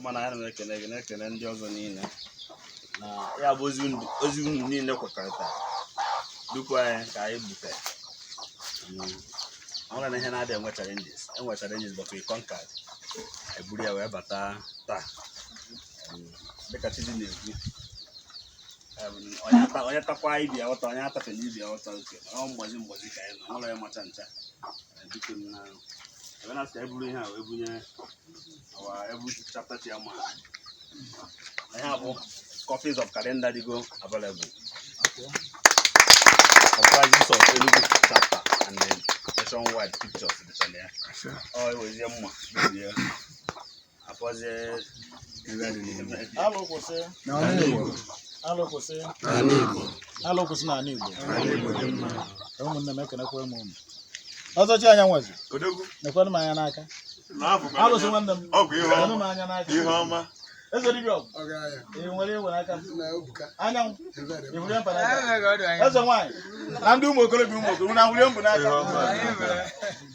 Mana ana m ekele gị, na-ekele ndị ọzọ niile na ya bụ ozi unu niile kwekọrịta dupu anyị ka anyị butere. Ọ nwere na ihe na-adị enwe challenges, enwe challenges, but we conquered. Eburu ya wee bata taa. Dịka Chidi na-ekwu, onye takwa ibi ya ụta, onye atafela ibi ya ụta oke. Ọ mgbazi mgbazi ka anyị nọ, nwere ya macha ncha. Biko, na ebe na-asị ka e buru ihe a wee bunye our able chapter chairman. Na ihe a bụ copies of calendar dịgo available, comprises of Enugu chapter and then nationwide pictures dịcha na ya. Ọ ewezie mma bibie afọzie. Alụ kwụsị! Alụ kwụsị! Alụ kwụsị n'ala Igbo! Ụmụnne m, ekenekwa m unu. Ọzọchi anya nwezi Odogwu. Nekwanụ m anya n'aka. Na-abụ. Alụsị nwanne m. Ọ bụ ihe Nekwanụ ọma. m anya n'aka. Ihe ọma. Eze dibịa ọgụ, ị nwere iwe n'aka m? Anyanwụ ị hụrụ ya mkpanaka, eze nwaanyị na ndị ụmụ okorobịa, ụmụ okorobịa na ahụrie mbụ n'aka.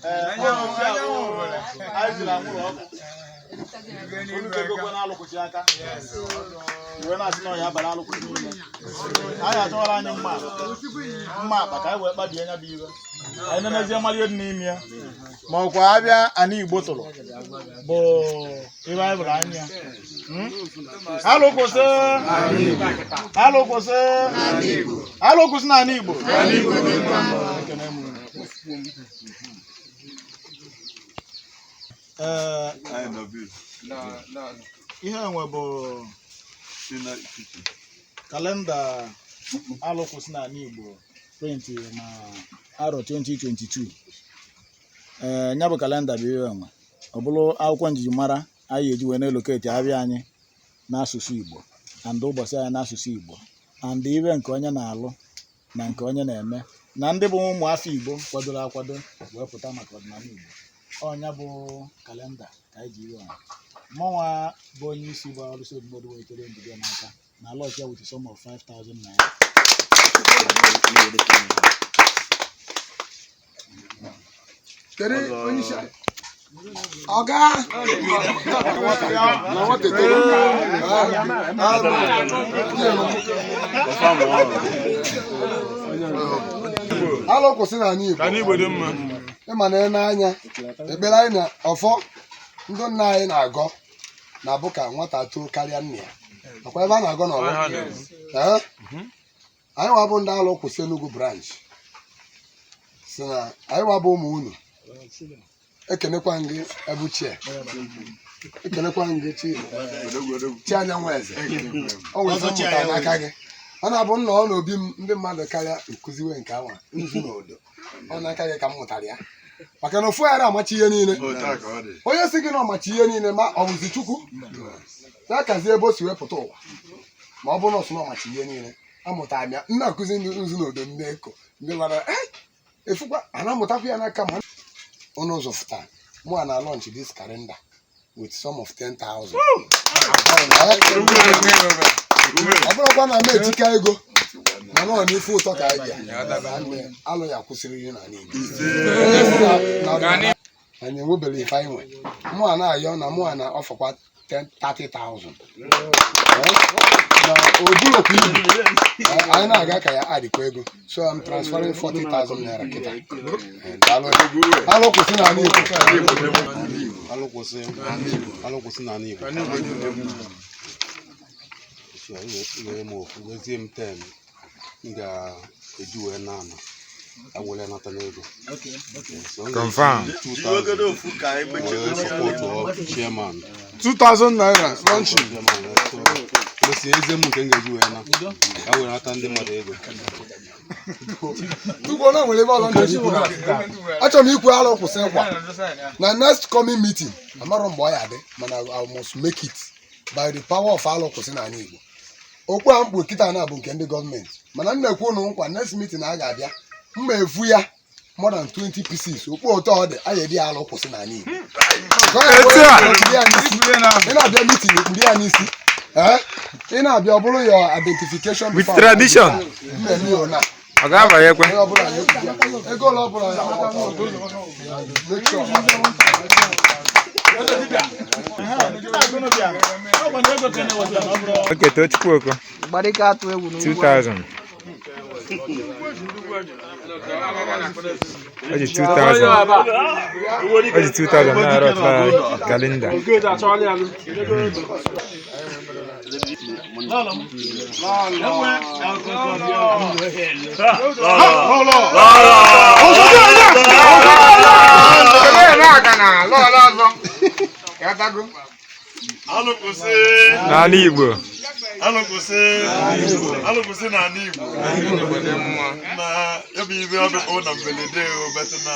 Ee, anyị jiri anwụrụ ọkụ olu tegokwe na alụkwụsị aka wee na-asị na ọ ya abara alụkwụsị niile. Anyị achọwara anyị mma akpa, mma akpa ka anyị wee kpabie nya bụ iwe. Anyị nenezie mara ihe dị n'ime ya, ma ọkwa abịa ana Igbo tụrụ bụ ibe anyị bụrụ anya. Alụkwụsị! Alụkwụsị! Alụkwụsị n'ala Igbo! Ekene m unu. Ee, ihe enwe bụ calendar alụkwụsị n'ala Igbo print na arọ 2022. Ee, ya bụ calendar bụ ihe enwe. Ọ bụrụ akwụkwọ njirimara anyị eji wee na-eloketi abịa anyị n'asụsụ Igbo and ụbọchị anyị n'asụsụ Igbo and ibe nke onye na-alụ na nke onye na-eme na ndị bụ ụmụ afọ Igbo kwadoro akwado wee pụta maka ọdịnala Igbo. Ọnya bụ calendar ka anyị ji iwe enwe. Mụnwa bụ onye isi bụ ọlụsị odimodo welitere njide n'aka na launch ya with a sum of 5000 naira. Kedu onye isi anyị? Ọga! Na nwata etoro. Ah, alụ kwụsị n'ala Igbo. Igbo dị mma. Ịma na ị na-anya ekpere anyị na ọfọ ndị nna anyị na-agọ na-abụ ka nwata too karịa nna ya, nakwa ebe a na-agọ n'ọgbọ. Ee? Anyị nwa bụ ndị alụ kwụsị Enugu branch si na anyị nwa bụ ụmụ unu. Ekenekwa m gị, ebuchie, ekenekwa m gị, chi chi anyanwụ eze. O nwere ife m mụtara n'aka gị. Ọ na-abụ nna ọ n'obi m, ndị mmadụ karịa nkụziwe nke anwa nzu na odo. Ọ n'aka gị ka m mụtara ya, maka na ofu ghara amachi ihe niile. Onye si gị na ọmachi ihe niile, ma ọ bụzi Chukwu ya kazie ebe o si wepụta ụwa, ma ọ bụrụ na ọ sị na ọmachi ihe niile. Amụtara m ya, m na-akụzi ndị nzu na odo, ndị eko ndị mara efukwa a na-amụtakwa ya n'aka ma ọnụ ụzọ fụta. Mụ a na launch this calendar with sum of 10,000. Ọ bụrụkwa na m etika ego, mana ọ n'ife ụtọ ka anyị bịa. Alụ ya kwụsịrị ihe n'ala Igbo. Onye sị na anyị enwebere ife anyị nwe, mụ a na-ayọ na mụ a na ọfọkwa 30,000 na obulokwa ibu. Anyị na-aga ka ya adịkwa ego, so I'm transferring 40,000 naira kịta. Daalụ. Alụ kwụsị n'ala Igbo! Alụ kwụsị! Alụ kwụsị n'ala Igbo! So, wee m ofu wezie m 10 m ga-eji wee na ana ka m were nata n'ego. So, m ga-eji Confirm. 2000 wee support chairman. 2000 naira launching. Chairman, so gosi eze m nke m ga-eji wee na ka m were nata ndị mmadụ ego. Tupu na nwere ebe ọzọ m chọrọ ikwu na achọrọ m ikwu, alụ kwụsị nkwa na next coming meeting, amarọ mgbe ọ ya dị, mana I must make it by the power of alụ kwụsị n'ala Igbo. Okwu a mkpu kịta na bụ nke ndị gọọmenti, mana m na-ekwu ụnụ nkwa, next meeting a ga-abịa, mma efu ya more than 20 pieces. Okpu ụtọ ọ dị, a ga-edi alụ kwụsị n'ala Igbo. Ka ọ ya bụ Etu a. ekpuru ya n'isi. Ị na-abịa meeting, ekpuru ya n'isi. Ee, ị na-abịa, ọ bụrụ your identification With before tradition. Mmemme ya ona. Ọ ga-abanyekwe. Onye ọbụla na-ekwuzi ya. Ego ole ọbụla ya make sure. Okay, Tochukwu Oko. Mgbarịka atụ egwu n'ugwu. 2000. O ji 2000. O ji 2000 na-arụ ọtụtụ kalenda. Alụkwụsị. N'ala Igbo. Alụkwụsị. Alụkwụsị n'ala Igbo. Na ya bụ ibe ọ bụ na mberede o bet na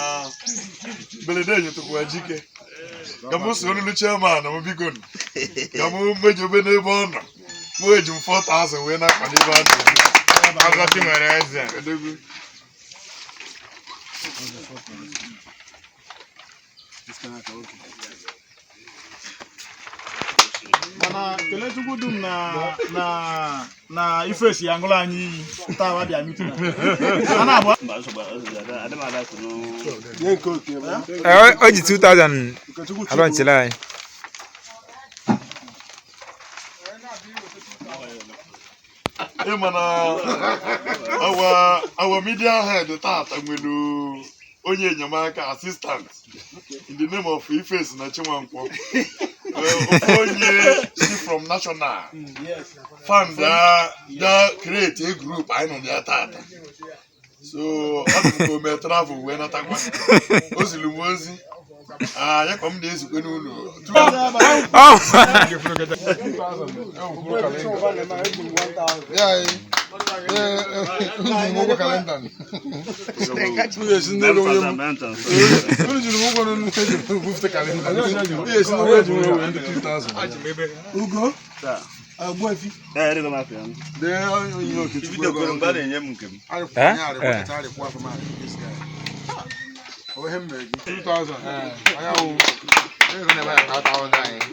mberede nyetụkwa Jike. Ka mụ so olulu chairman m biko nụ. Ka mụ mejobe n'ebe ọ nọ. Mụ eji m 4000 wee na-akwado ebe a na-eme. Ọzọchi nwere eze. Odogwu. Mana Kelechukwu dum na na na ifesi ya ṅụrụ anyị iyi taa wa bịa mitin a na-abụ. Mba, nsogbu adị m ada kwuru. Nye nke oke m. Ee, o ji 2000 alọnchịla anyị. Ị ma na our media head tata nwere onye enyemaka, assistant in the name of Ifes na Chinwankwọ. Ofu onye si from national fund da create a group anyị nọ na ya tata, so ọ dị m ka o mee travel wee natakwa, o ziri m ozi. Ah, ya ka m na-ezikwe n'ụlọ. Oh! Ya, ee, ndị ụgwọ kalenda. Unu jiri m ụgwọ n'ụlọ eji m bufute kalenda. Ihe esi n'ụgwọ eji m wee ndị 2000. Ugo. Ogbuefi. Ee, erigo m afọ ya. Dee onye Okechukwu ego ahụ. Eh? Eh.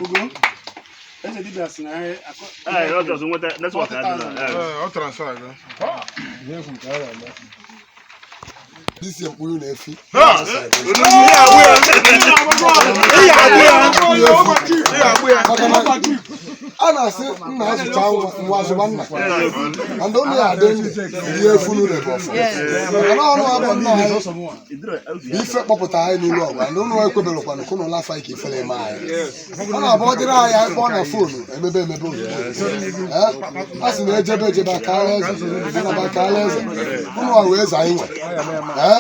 Ugo. Eze dibịa sị na anyị Ee, ọ jọzụ nweta netwọk adịla. Ee. Ọ transfer go. Disi mkpụrụ na-efi. Maka na a na-asị nna azụcha nwa nwa azụba nna and ụnụ ya adị ndụ rie efu n'ụlọ ebe ọfụ, maka na ọnụ abụ nna anyị bụ ife kpọpụta anyị n'ụlọ ọgụ, and ụnụ ekwebelụkwanụ ka ụnụ lafa ike ifere eme anyị. Ọ na-abụ ọ dịrị anyị, anyị kpọọ na foonu emebe emebe ozugbo. Eh? A sị na ejebe ejebe akaala eze, anaba akaala eze. Ụnụ a wee eze anyị nwe. Eh?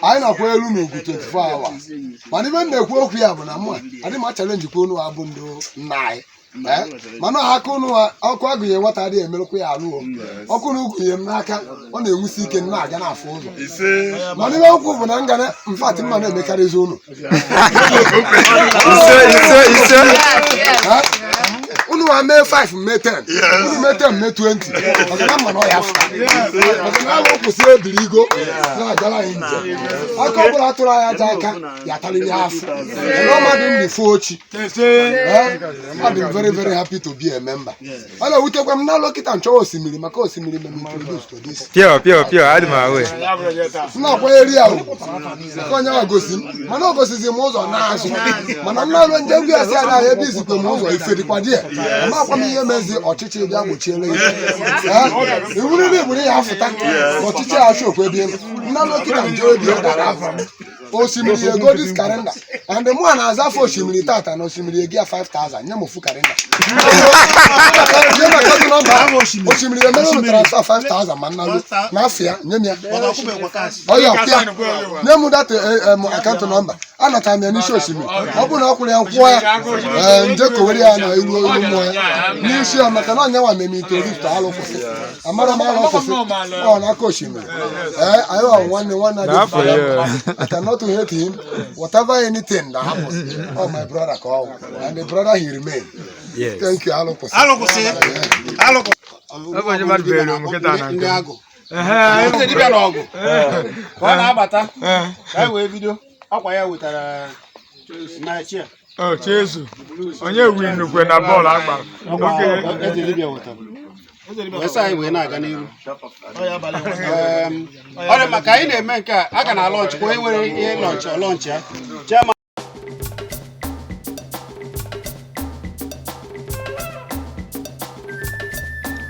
Anyị na-akwa elu n'ugwu 24 hours, mana ibe m na-ekwu okwu ya bụ na mụ adị m achalenji kwa ụnụ abụ ndị nna anyị. Eh? Mana aka ụnụ ọkụ agụnye nwata adịghị emerụkwa ya alụ o. Ọkụ na ụgụnye m n'aka, ọ na-enwusi ike m na-aga n'afọ ụzọ, mana ibe okwu bụ na ngana mfat mma na-emekarịzi ụnụ. Ise, ise, ise. Eh? Unu wa mee 5, mee 10, unu mee 10, mee 20, maka na mma na ọ ya afọ, maka na alụ kwụsị ebiri igo na-agara anyị njem. Aka ọbụla tụrụ anyị aja aka ya atarịrị afọ na ọmadụ m dị ochi. Eh? Adị m very very happy to be a member. Ọ na-ewutekwa m na alụ kịta nchọwa osimiri, maka osimiri mere m introduce to this. Pịọ, pịọ, pịọ, adị m ahụ. M na-akwanyere ya ugwu maka onye ahụ gosi m, mana o gosizi m ụzọ n'azụ, mana nna alụ nje ngwa ya si ada ebe izikwe m ụzọ ife dịkwa di ya, amakwa m ihe mezi ọchịchị bịa gbochiere ya. Iwu niile gburu ya afụta na ọchịchị ya achụ okwe ebe ị nọ. Nna alụ kịta nje obi ya dara afọ m osimiri ego dis kalenda, and mụ a na-aza afọ osimiri tata na osimiri ego ya 5000 nye m ofu kalenda, nye m akaụntụ nọmba osimiri emere m transfer 5000, ma nna n'afọ ya nye m ya ọya pịa nye m data m akaụntụ nọmba anatara m ya n'isi osimiri. Ọ bụrụ na ọ kwụrụ ya nkwụọ ya, ee, nje kowere ya na iru iru mmụọ ya n'isi ya, maka na ọnyanwa meme introduce alụ kwụsị amara m alụ kwụsị ọ n'aka osimiri. Ee, anyị ọ nwanne nwanne adị. N'afọ ya. I cannot hate him. Whatever, anything that happens, oh, my brother call and the brother he remain. Yes. Thank you. Alụ kwụsị. Alụkwụsị. Alụkwụsị. Ọ bụ onye mmadụ bere m nkịta na nke m. Ehe, Eze dibịa na ọgụ ka ọ na-abata ka anyị wee bido akwa ya wetara na chia. Oh, Jesu. Onye win nnukwu na bọọlụ agbara. Okay. Eze dibịa wetara. Wee sị anyị wee na-aga n'iru. Ọ dị maka anyị na-eme nke a, a ga na launch kwa onye nwere ihe launch, ọ launch ya. Chairman.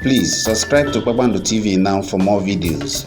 Please subscribe to Kpakpando TV now for more videos.